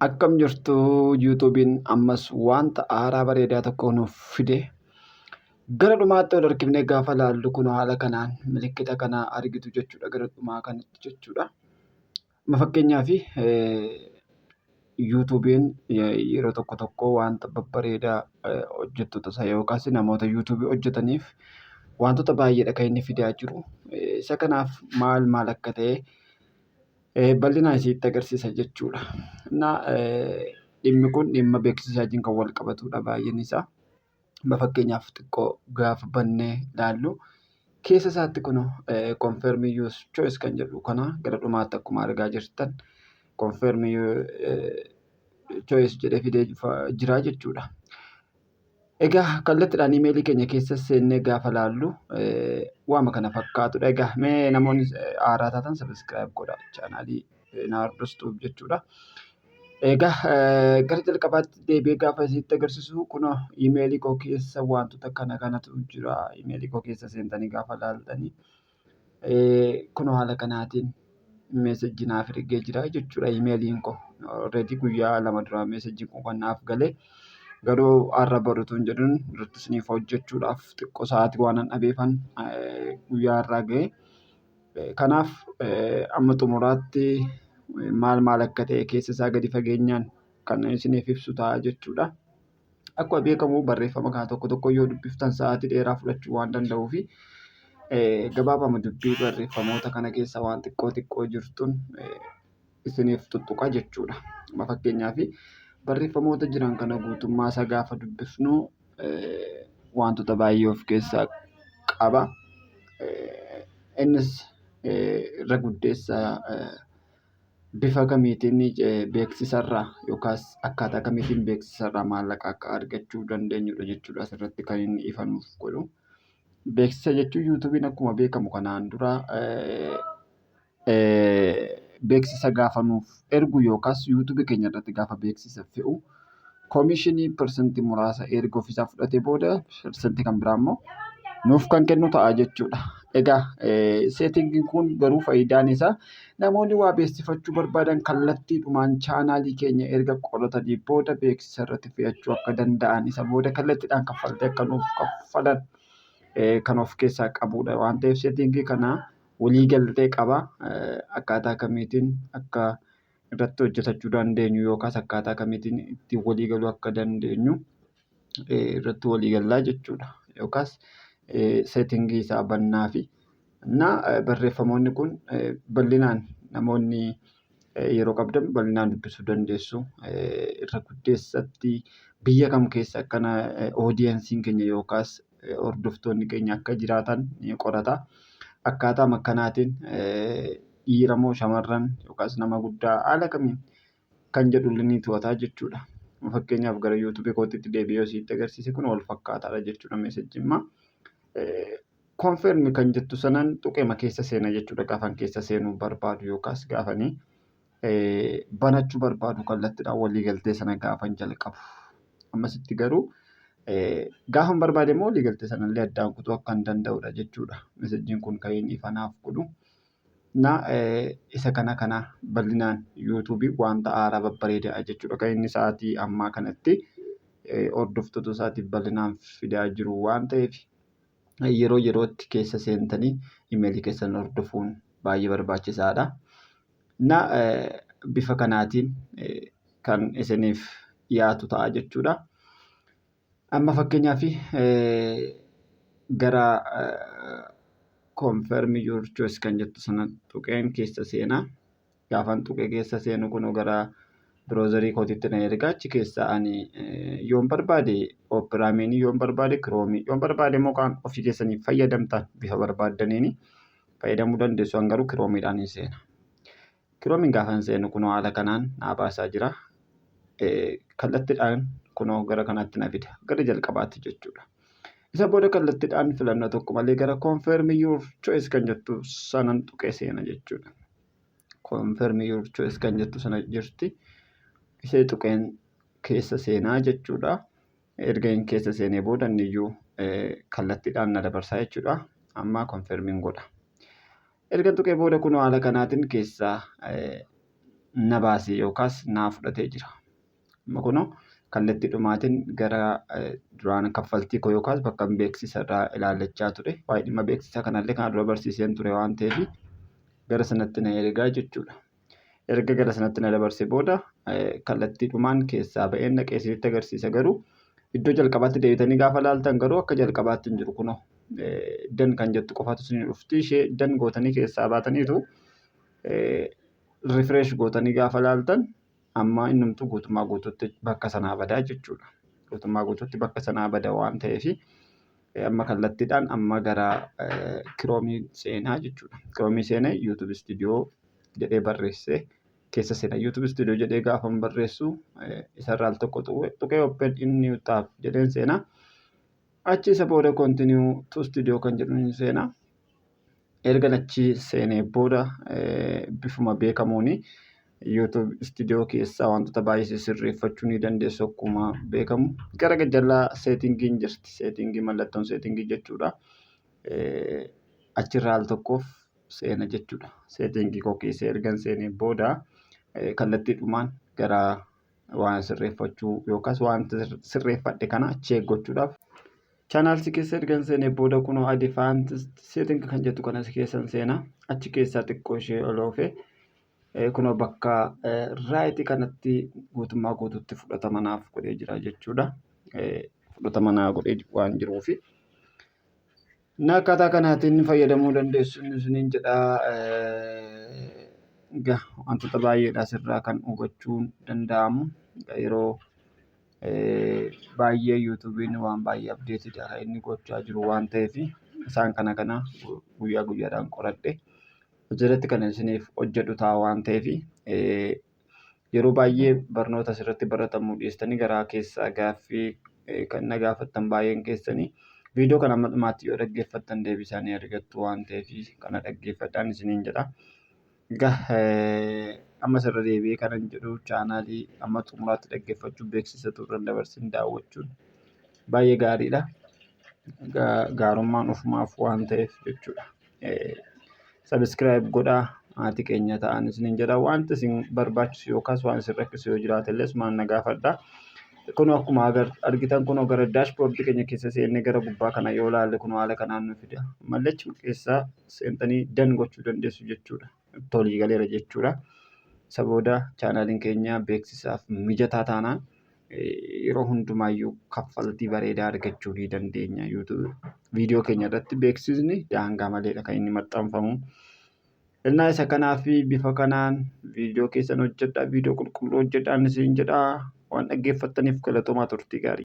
Akkam jirtu? YouTubeiin ammas wanta haaraa bareedaa tokko nuuf fide. Gara dhumaatti ol harkifnee gaafa laallu, kun haala kanaan milikkita kana argitu jechuudha, gara dhumaa kanatti jechuudha. Amma fakkeenyaaf, YouTubeiin yeroo tokko tokko wanta babbareedaa hojjettoota isaa yookaas namoota YouTubeii hojjetaniif wantoota baay'eedha kan inni fidaa jiru. Isa kanaaf maal maal akka ta'e bal'inaan isinitti agarsiisa jechuudha. Innaa dhimmi kun dhimma beeksisaa wajjin kan wal qabatudha baay'een isaa. Amma fakkeenyaaf, xiqqoo gaafa bannee ilaallu, keessa isaatti kun "confirm your choice" kan jedhu kana gara dhumaatti akkuma argaa jirtan "confirm your choice" jedhee fidee jira jechuudha. Egaa kallattiidhaan imeelii keenya keessa seennee gaafa laallu waama kana fakkaatudha. Egaa mee namoonni haaraa taatan subscribe godhaa channelii Naardos Tube jechuudha. Egaa gara jalqabaatti deebi'ee gaafa isinitti agarsiisu, kunoo imeelii koo keessa wantoota kana kanatu jira. Imeelii koo keessa seentanii gaafa laaltanii, kunoo haala kanaatiin messageii naaf ergee jira jechuudha imeeliin koo. Already guyyaa 2 dura messageiin kun kan naaf galee, garuu har'a baruutu hin jedhuun irratti isiniif hojjechuudhaaf xiqqoo sa'aatii waan an dhabeefan guyyaa har'aa ga'e. Kanaaf amma xumuraatti maal maal akka ta'e keessa isaa gadi fageenyaan kan isiniif ibsu ta'a jechuudha. Akkuma beekamu, barreeffama kana tokko tokko yoo dubbiftan sa'aatii dheeraa fudhachuu waan danda'uufi, gabaabama dubbii barreeffamoota kana keessa waan xiqqoo xiqqoo jirtuun isiniif tuttuqa jechuudha. Amma fakkeenyaaf, barreeffamoota jiran kana guutummaa isaa gaafa dubbifnu wantoota baay'ee of keessaa qaba. Innis irra guddeessa bifa kamiitiin beeksisarraa yookaas akkaataa kamiitiin beeksisarraa maallaqa akka argachuu dandeenyudha jechuudha asirratti kan inni ifa nuuf godhu. Beeksisa jechuun, YouTubeiin akkuma beekamu kanaan dura beeksisa gaafa nuuf ergu yookaas YouTubeii keenya irratti gaafa beeksisa fe'u, commissionii percentii muraasa erga ofiisaa fudhatee booda percentii kan biraa immoo nuuf kan kennu ta'a jechuudha. Egaa settingiin kun garuu faayidaan isaa, namoonni waa beeksifachuu barbaadan kallattiidhumaan channelii keenya erga qoratanii booda beeksisa irratti fe'achuu akka danda'an, isa booda kallattiidhaan kaffaltii akka nuuf kaffalan kan of keessaa qabudha waan ta'eef, settingii kana waliigaltee qaba. Akkaataa kamiitiin akka irratti hojjetachuu dandeenyu yookaas akkaataa kamiitiin ittiin waliigaluu akka dandeenyu irratti waliigallaa jechuudha. Yookaas settingii isaa bannaa fi barreeffamoonni kun bal'inaan namoonni yeroo qabdan bal'inaan dubbisuu dandeessu. Irra guddeessatti biyya kam keessa akkana audienceiin keenya yookaas hordoftoonni keenya akka jiraatan ni qorata. Akkaataa akkanaatiin dhiira moo shamarran yookaas nama guddaa haala kamiin kan jedhu ni to'ata jechuudha. Fakkeenyaaf, gara YouTubeii kootiitti deebi'ee yoo agarsiise, kun wal fakkaataadha jechuudha messageiin. "Confirm" kan jettu sanaan tuqeema keessa seena jechuudha, gaafan keessa seenuu barbaadu yookaas gaafanii banachuu barbaadu, kallattiidhaan waliigaltee sana gaafan jalqabu. Ammasitti garuu gaafan barbaade immoo waliigaltee sanallee addaan kutuu akka hin danda'udha jechuudha. Messageiin kun kan inni ifa naaf godhu. Na isa kana kana bal'inaan YouTubeii wanta haaraa babbareedaa jechuudha kan inni sa'aatii ammaa kanatti hordoftoota isaatiif bal'inaan fidaa jiru waan ta'eef, yeroo yerootti keessa seentanii imeelii keessan hordofuun baay'ee barbaachisaadha. Na bifa kanaatiin kan isiniif dhiyaatu ta'a jechuudha. Amma fakkeenyaaf, gara "confirm your choice" kan jettu sana tuqeen keessa seenaa. Gaafan tuqee keessa seenu, kun gara browserii kootiitti na erga. Achi keessa ani yoon barbaade Opera Mini, yoon barbaade Chromeii, yoon barbaade immoo kan ofii keessanii fayyadamtan bifa barbaaddaniin fayyadamuu dandeessu. An garuu Chromeiidhaan hin seena. Chromeiin gaafa hin seenu, kunoo haala kanaan naa baasaa jira. Kallattiidhaan kunoo gara kanaatti na fida. Gara jalqabaatti jechuudha. Isa booda kallattiidhaan filannoo tokko malee gara "confirm your choice" kan jettu sanan tuqee seena jechuudha. "Confirm your choice" kan jettu sana jirti. Ishee tuqeen keessa seenaa jechuudha. Erga inni keessa seenee booda, inni iyyuu kallattiidhaan na dabarsaa jechuudha. Amma confirmiin godha. Erga tuqee booda, kunoo haala kanaatiin keessaa na baase yookaas naa fudhatee jira. Amma kunoo kallattii dhumaatiin gara duraan kaffaltii koo yookaas bakka beeksisa irraa ilaallachaa ture. Waa'ee dhimma beeksisaa kanallee kana dura barsiiseen ture waan ta'eef gara sanatti na ergaa jechuudha. Erga gara sanatti na dabarse booda kallattii dhumaan keessaa ba'een dhaqee isinitti agarsiisa, garuu iddoo jalqabaatti deebitanii gaafa laaltan garuu akka jalqabaatti hin jiru. Kunoo done kan jettu qofatu isin dhufti. Ishee done gootanii keessaa baataniitu refresh gootanii gaafa laaltan amma innumtuu guutummaa guutuutti bakka sanaa badaa jechuudha. Guutummaa guutuutti bakka sanaa bada waan ta'eef amma kallattiidhaan amma gara Chrome seenaa jechuudha. Chrome seenee "YouTube Studio" jedhee barreessee keessa seena. "YouTube Studio" jedhee gaafa barreessu isarraa al tokko tuqee "Open in new tab" jedheen seenaa. Achi isa booda "Continue to Studio" kan jedhu ni seenaa. Erga achi seenee booda bifuma beekamuuni YouTube Studio keessaa wantoota baay'ee sirreeffachuu ni dandeessu akkuma beekamu. Gara gajjallaa settingiin jirti. Setting, mallattoon setting jechuudha. Achirraa al tokkoof seena jechuudha. Setting koo keessa ergan seenee booda kallattiidhumaan gara waan sirreeffachuu yookaas wanta sirreeffadhe kana check gochuudhaaf channels keessa ergan seenee booda kunoo "Advanced setting" kan jettu kanas keessan seena. Achi keessaa xiqqoo ishee ol oofee kunoo bakka right kanatti guutummaa guutuutti fudhatama naaf godhee jira jechuudha. Fudhatama naa godhee waan jiruufi. Na akkaataa kanaatiin fayyadamuu dandeessu isiniin jedhaa. Egaa wantoota baay'eedha asirraa kan hubachuun danda'amu. Yeroo baay'ee YouTubeiin waan baay'ee updateiidha kan inni gochaa jiru waan ta'eef isaan kana kana guyyaa guyyaadhaan qoradhee hojii kan isiniif hojjedhu ta'a waan ta'eef yeroo baay'ee barnoota asirratti baratamuu dhiistanii garaa keessaa gaaffii kan na gaafattan baay'een keessanii viidiyoo kana hamma dhumaatti yoo dhaggeeffattan deebii isaanii argattu waan ta'eef kana dhaggeeffadhaan isiniin jedha. Egaa ammas irra deebi'ee kanan jedhu, channel amma xumuraatti dhaggeeffachuun, beeksisa irra dabarsin daawwachuun baay'ee gaariidha. Gaarummaan ofumaaf waan ta'eef jechuudha. Subscribe godhaa, maatii keenya ta'an isiniin jedha. Wanti isin barbaachisu yookaas waan isin rakkisu yoo jiraate illee asumaan na gaafadhaa. Kun akkuma argitan kun gara dashboard keenya keessa seennee gara gubbaa kana yoo ilaalle kun haala kanaan nu fida. Mallachi keessaa seentanii done gochuu dandeessu jechuudha. Tolii galeera jechuudha. Isa booda channeliin keenya beeksisaaf mijataa taanaan yeroo hundumaayyuu kaffaltii bareedaa argachuu ni dandeenya. Viidiyoo keenya irratti beeksisni daangaa maleedha kan inni maxxanfamu. Innaa isa kanaaf bifa kanaan viidiyoo keessan hojjedhaa, viidiyoo qulqulluu hojjedhaan isin jedhaa. Waan dhaggeeffattaniif galatoomaa, turtii gaarii.